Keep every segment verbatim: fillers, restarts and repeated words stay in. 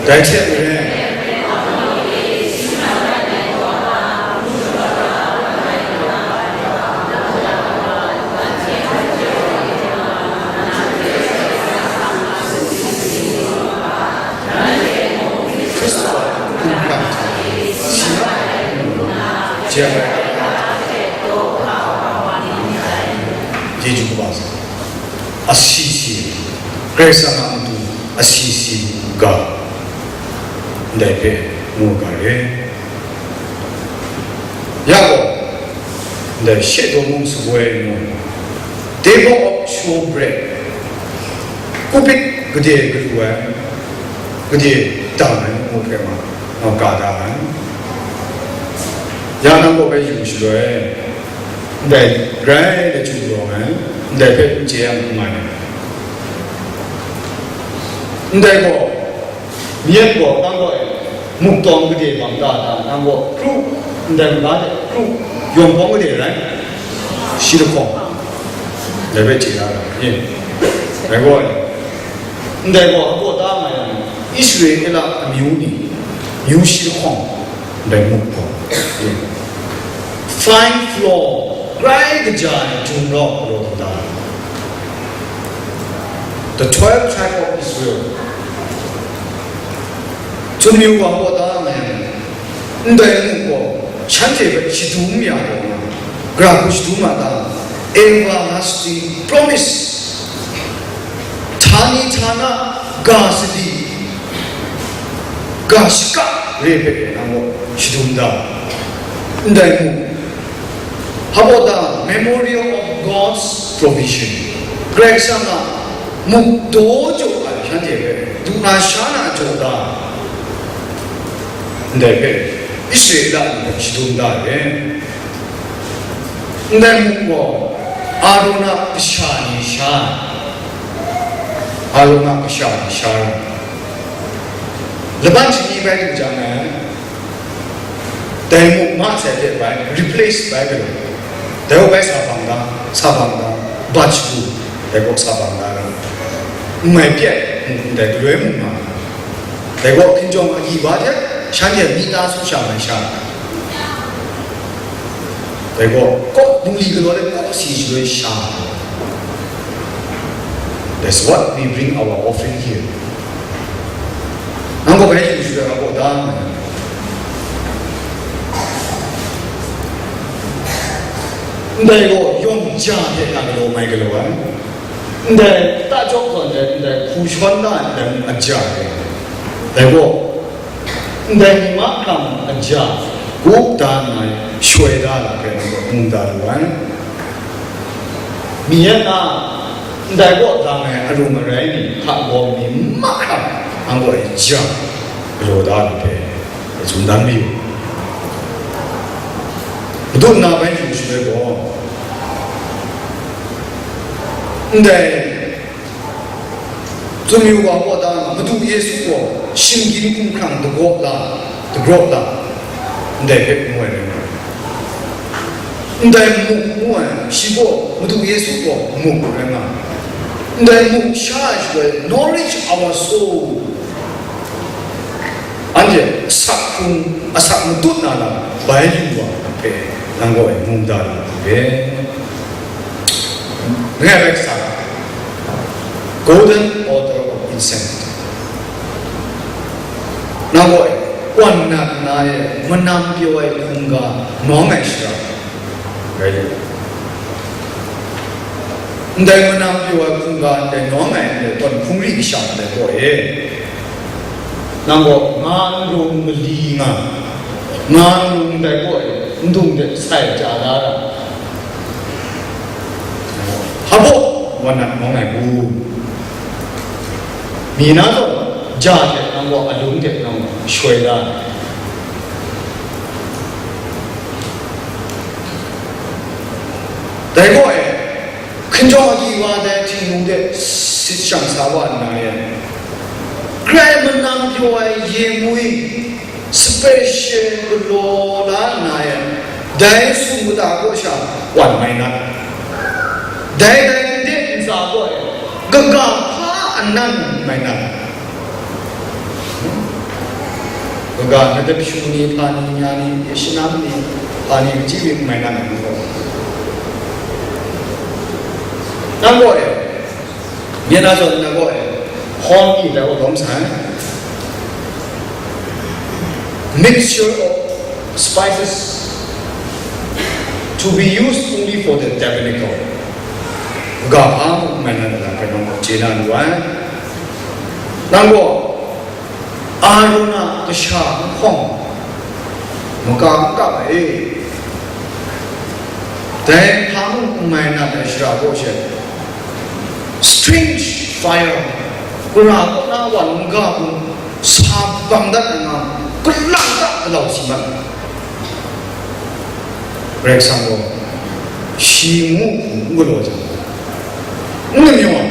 Dai hte maren, Hkristu a hkungga hta, si na ai hkungga, jep ai, chyeju kaba sa, asi si, Karai Kasang a matu asi si ga, ndai hpe mu ga re. Ya gaw, ndai she daw mung sawoi ngu, table of showbread, kubit gade galu ai, gade dang ai ngu hpe ma, nga ka da ai. Ya nang gaw bai yu shaloi, ndai grai lachyum rawng ai, ndai hpe n chye yang n nga ai. Ndai gaw, Myen gaw nang gaw e, muk tawng gade bang ta da, nang gaw kru, ndai maga de kru, yawng bawng gade rai, shi lahkawng, dai bai chye da ra, ye. Dai gaw e, ndai gaw a baw ta nga yang, Israela amyu ni, myu shi lahkawng, ndai muk gaw, ye. Fine flour, grai kaja ai jum rau galaw dat da. The twelve tribe of Israel. Chun myu wa baw ta nga yang, ndai muk gaw, shanhte hpe shadum ya gaw nga, gara hku shadum nga ta, everlasting promise. Htani htana ga sadi, ga shaka re hpe nang gaw shadum da, ndai muk. Hpa baw ta, memorial of God's provision. Karai Kasang a muk daw jaw ai shanhte hpe, du na sha na jaw da, ndai hpe Israela ni hpe shadum da ai. Ndai muk gaw Aaron a kasha ni sha ai, Aaron a kasha ni sha ai. Laban shani bai lu jang e, dai muk ma sai hte bai, replace bai galaw, dai gaw bai sa bang da, sa bang da, bat shagu, dai gaw sa bang da ra, n mai pyaw, ndai galoi muk ma, dai gaw hkinjawng agyi wa hte, shanhte myi ta su sha mai sha, dai gaw, kaw, bungli galaw let kaw si shaloi sha. That's what we bring our offering here. Nang gaw bai yu shaloi a baw ta nga ai. Ndai gaw yawng ja hte na galaw mai galaw ai. Ndai ta jawk zawn ai, ndai hku shawn na ai, ndai aja re. Dai gaw, ndai ni mahkra mung aja, gup da nna shoi da na hpe nang gaw mu da lu ai. Mi yan na, ndai kaw dang ai arung arai ni hta gaw mi mahkra nang gaw aja, galaw da na hpe, tsun dan mayu. Madu nna bai hkyu shaloi gaw, ndai Tsun yu ga, gaw da nga, Madu Yesu gaw shinggyim hkumhkrang dagaw la, dagrawt la, ndai hpe ngu ai rai nga ai. Ndai muk ngu ai, shi gaw Madu Yesu gaw muk rai nga ai. Ndai muk sha ai shaloi, nourish our soul. Anhte asak hkrung, asak matut na lam bai yu wa hpe, nang gaw e mungda lu hpe. Langai bai sa, Golden Altar of Incense. Nang gaw e, wan nat na e, manam pyaw ai hkungga nawng ai shara rai lu. Ndai manam pyaw ai hkungga ndai nawng ai ndai tawn hpungri kasha ndai gaw e, nang gaw nga n rung mali nga, nga n rung ndai gaw e, ndung de sai ja da ra. Hpa baw, wan nat nawng ai hku. Mi na zawn, ja hte nang gaw alung hte nang gaw shoi la ai. Dai gaw e, hkinjawng agyi wa dai Htingnu de sit shang sa wa nna e, grai manam pyaw ai yengwi, special galaw la nna e, dai sumkata kaw sha wan mai na, dai dai nde ntsa kaw e, kaga hpa anan mai na, Kaga, na dapyu ni, hpa ni, nya ni, shana ni, hpa ni, kaji mi n mai na, nang gaw. Nang gaw e, myen na zawn na gaw e, hawng mi dai gaw lawm sai. Mixture of spices to be used only for the tabernacle. Ga hpa mung n mai na, nang hpe nang gaw chye na lu ai. Nang gaw, Aaron a kasha nhkawng maga n kap ai. Dai hpa mung n mai na ai shara kaw she, strange fire, kara kaw na wa n ga hku sa bang dat ai nga, kalang ta galau si mat ai. Karai Kasang gaw shi ngu hku n galaw jang, n namyaw ai.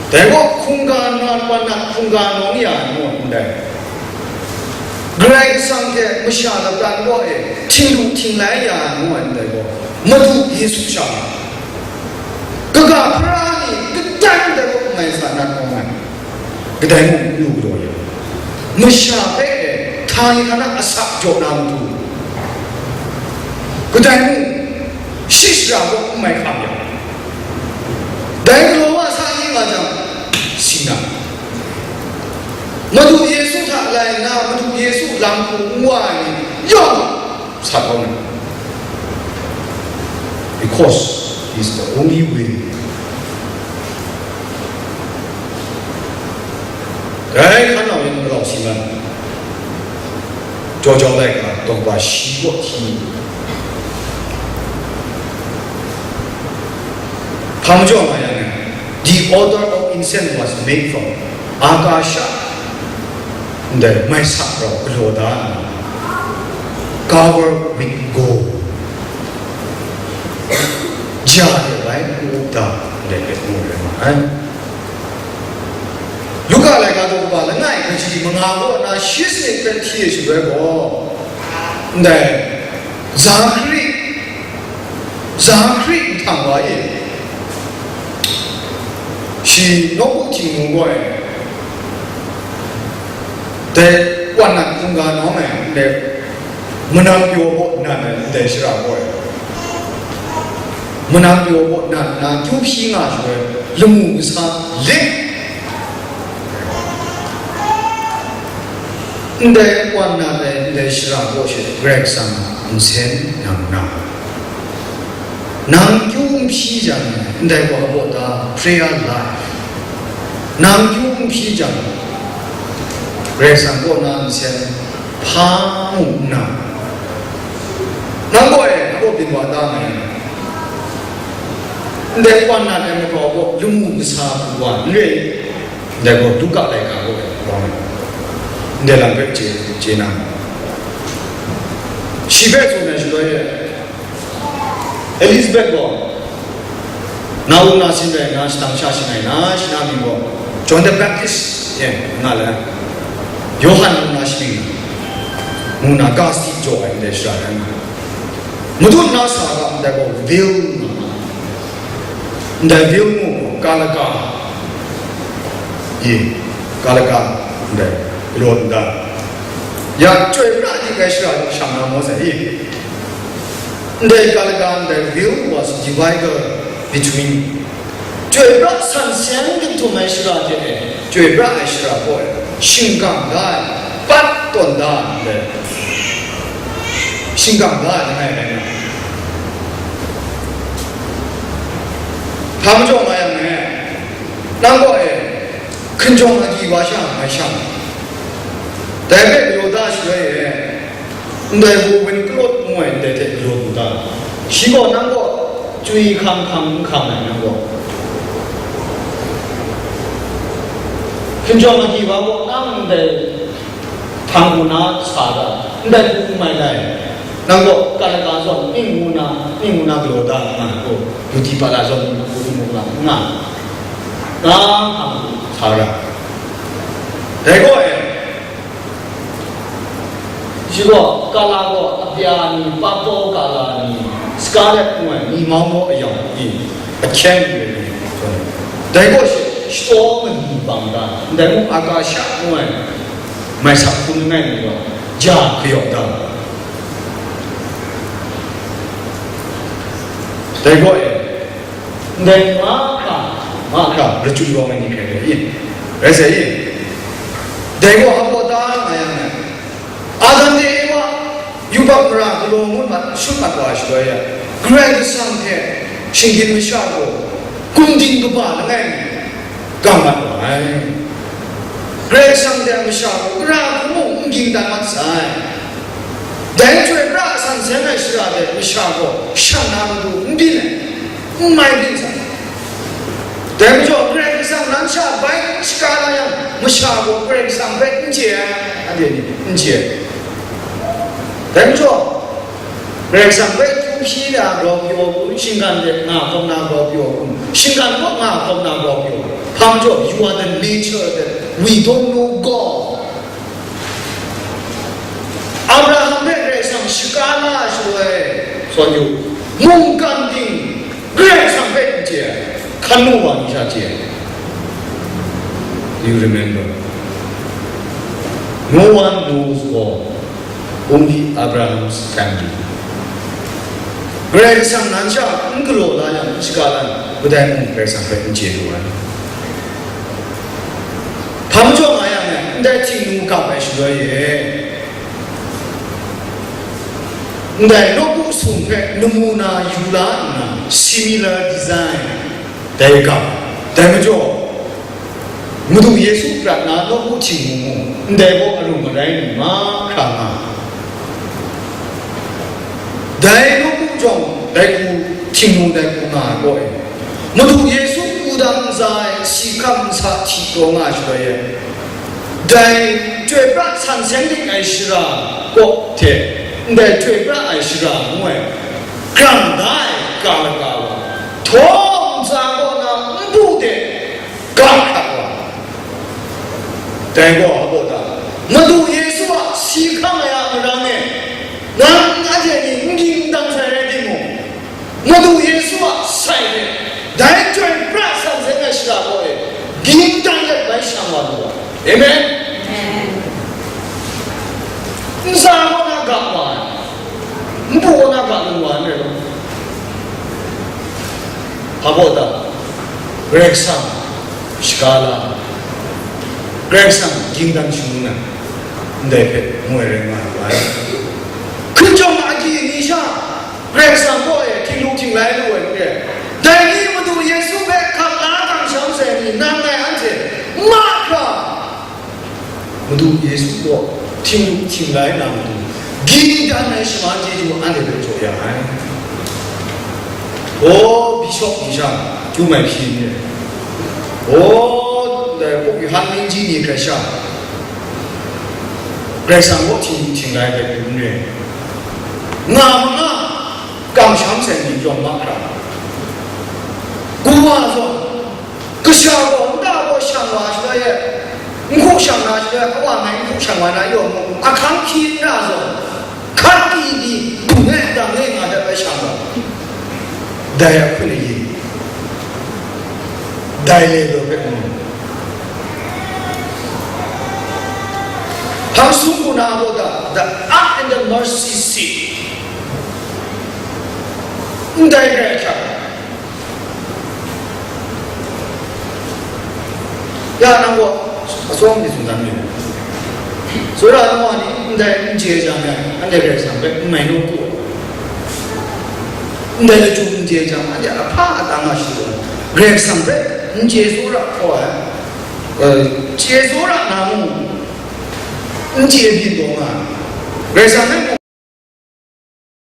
Dai gaw hkungga na, wa nat hkungga nawng ya ai ngu ai ndai. Karai Kasang hte masha lapran kaw e htinglu htinglai ya ai ngu ai ndai gaw, Madu Yesu sha, kaga hpara ni kadai ndai gaw n mai sa nat nawng ai. Kadai mung n lu galaw yang, masha hpe e htani htana asak jaw na matu, kadai mung shi shara gaw n mai hkam yang, dai galaw wa sa ni nga jang, si na, Madu Yesu hta lai nna, Madu Yesu lam hku n wa ai ni yawng sa kau na, because He is the only way. Dai hkan nau yan galau si man, jaw jau laika, taw kaba shi kaw hti, hpa majaw nga yang, the odor of incense was made from akasha, ndai mai sa rau galaw da nna, cover with gold, ja de bai n-up da, ndai hpe ngu rai ma ai. Luka laika daw kaba langai kaji manga kaw na shi sanit hpe hti ai shaloi gaw, ndai Zakari, Zakari nhtang wa e, shi nawku htingnu gaw e, dai wan nat hkungga nawng ai ndai, manang pyaw baw nat ai ndai shara gaw e, manang pyaw baw nat nna kyu hpyi nga shaloi, lamu kasa lit, ndai wan nat ai ndai shara kaw she Karai Kasang a nsen nang na. Nang kyu n hpyi jang, ndai wa kaw ta prayer life. Nang kyu n hpyi jang, Karai Kasang kaw na nsen hpa mung n na. Nang gaw e, nang gaw byin wa ta nga yang, ndai wan nat ai makau gaw lamu kasa hku wa n re, ndai gaw Luka laika gaw e, wa nga. Ndai lam hpe chye, chye na. Shi hpe tsun ai shaloi e, Elizabeth gaw, na u na sin rai nna, shadang sha shangai na, shi na mying gaw John the Baptist, ye, nga le, Yawhan ngu na shi mying, ngu na ga sadi jaw ai ndai shara rai nga. Madun na sa ga ndai gaw veil nga, ndai veil mung gaw kalaka, ye, kalaka ndai galaw nta, ya chyoi pra di ai shara shang na maw sai, ye. Ndai kalaka ndai veil was divided between. Chyoi pra san seng htum ai shara hte e, chyoi pra ai shara gaw e, shingkang da ai, pat tawn da ai ndai, shingkang da ai langai rai nga. Hpa majaw nga yang e, nang gaw e, hkinjawng agyi wa sha mai shang, dai hpe galaw da shaloi e, ndai Woven cloth ngu ai ndai hte galaw lu da. Shi gaw nang kaw chywi hkang hkang n hkang ai, nang gaw hkinjawng agyi wa gaw nang ndai hpang hku na sa da, ndai hku n mai dai. Nang gaw kalaka zawn ning ngu na, ning ngu na galaw da nga ai gaw, Yuti Pala zawn hku ning ngu na n nga, nga hkang hku sa ra. Dai gaw e, shi gaw, kala gaw, apya ni, papaw kala ni, scarlet ngu ai, mi mau maw ayawng ni, ahkyen ngu ai ni, dai gaw shi, shataw mali bang da, ndai mung akasha ngu ai, Mai sak hkun langai mi gaw, ja hkayaw da. Dai gaw e, ndai mahkra, mahkra, lachyum rawng ai ni hkrai rai i? Rai sai i? Dai gaw, a baw ta nga yang e, Adam de Ewa yubak mara galaw ngut mat, shut mat wa ai shaloi e, Karai Kasang hte shinggyim masha gaw gumding kaba langai mi, gang mat wa ai. Karai Kasang hte a masha gaw gara hku mung n ging dan mat sai. Dai chyoi pra san seng ai shara hte masha gaw shang na matu n byin ai, n mai byin sai. Dai majaw, Karai Kasang nan sha bai n shaga na yang, masha gaw Karai Kasang hpe n chye ai, anhte ni n chye ai. Dai majaw, Karai Kasang hpe hpyi na grau pyaw kun, shinggan de nga hkawm na grau pyaw kun, shinggan kaw nga hkawm na grau pyaw. Hpa majaw, you are the nature that we don't know God. Abraham hpe Karai Kasang shaga la ai shaloi, sawn yu, mungkan ting Karai Kasang hpe n chye ai, hkan mu wa ni sha chye ai. Do you remember? No one knows God. Only Abraham's family. Karai Kasang nan sha n galaw la yang, n shaga la yang, kadai mung Karai Kasang hpe n chye lu ai. Hpa majaw nga yang e, ndai htingnu gap ai shaloi e, ndai nawku sung hpe namuna yu la nna, similar design, dai gap, dai majaw, Madu Yesu prat na nawku htingnu mung ndai gaw arum arai nna mahkra nga. Dai nawku jawng, dai hku htingnu dai hku nga ai gaw e, Madu Yesu wudang ntsa e si hkam nsa hti taw nga ai shaloi e, dai chyoi pra san seng dik ai shara kaw hte ndai chyoi pra ai shara ngu ai, grang da ai ga lata wa, htawng ntsa kaw na npu de ga hkrat wa. Dai gaw a baw ta? Madu Yesu a si hkam ai a marang e, nang anhte ni n ging n dang sai rai timung, Madu Yesu a sai hte, dai chyoi pra san seng ai shara kaw e, ging dang let bai shang wa lu ai. Amen. Amen. Ntsa kaw na ga wa ai, npu kaw na ga lu wa ai, n rai law. Hpa baw ta? Karai Kasang shaga la, Karai Kasang ging dan shangun ai, ndai hpe ngu ai rai nga ai. Hkrit jawng agyi ni sha, Karai Kasang kaw e htingnu htinglai lu ai hte, dai ni Madu Yesu hpe hkap la kamsham sai ni, nang ngai anhte mahkra, Madu Yesu gaw htingnu htinglai na matu, ging dan ai shaman chyeju anhte hpe jaw ya ai. O, bishop ni sha, kyu mai hpyi ni, o, ndai Pope Yohan Ningji ni hkrai sha, Karai Kasang gaw htingnu htinglai hpe pyi n re, nga ma nga, kamsham sai ni yawng mahkra, kawa zawn, kasha gaw nta gaw shang wa shaloi e, n hku shang na shaloi, awa ngai n hku shang wa na yaw mu, ahkang hkyi n ra zawn, hkan pyi pyi, dung e dang e nga dat bai shang wa, dai a hkun e yin, dai le daw hpe mu. Hpang sum hku na gaw ta, the ark and the mercy seat, ndai rai hkra. Ya nang gaw atsawm ni tsun dan mi, tsawra nang wa ni ndai n chye jang, anhte Karai Kasang hpe n mai naw ku ai. Ndai lachyum n chye jang, anhte ahpa a tang a shadawn, Karai Kasang hpe n chye tsawra hkaw ai, eh, chye tsawra na mung, n chye byin taw nga ai. Karai Kasang hpe mu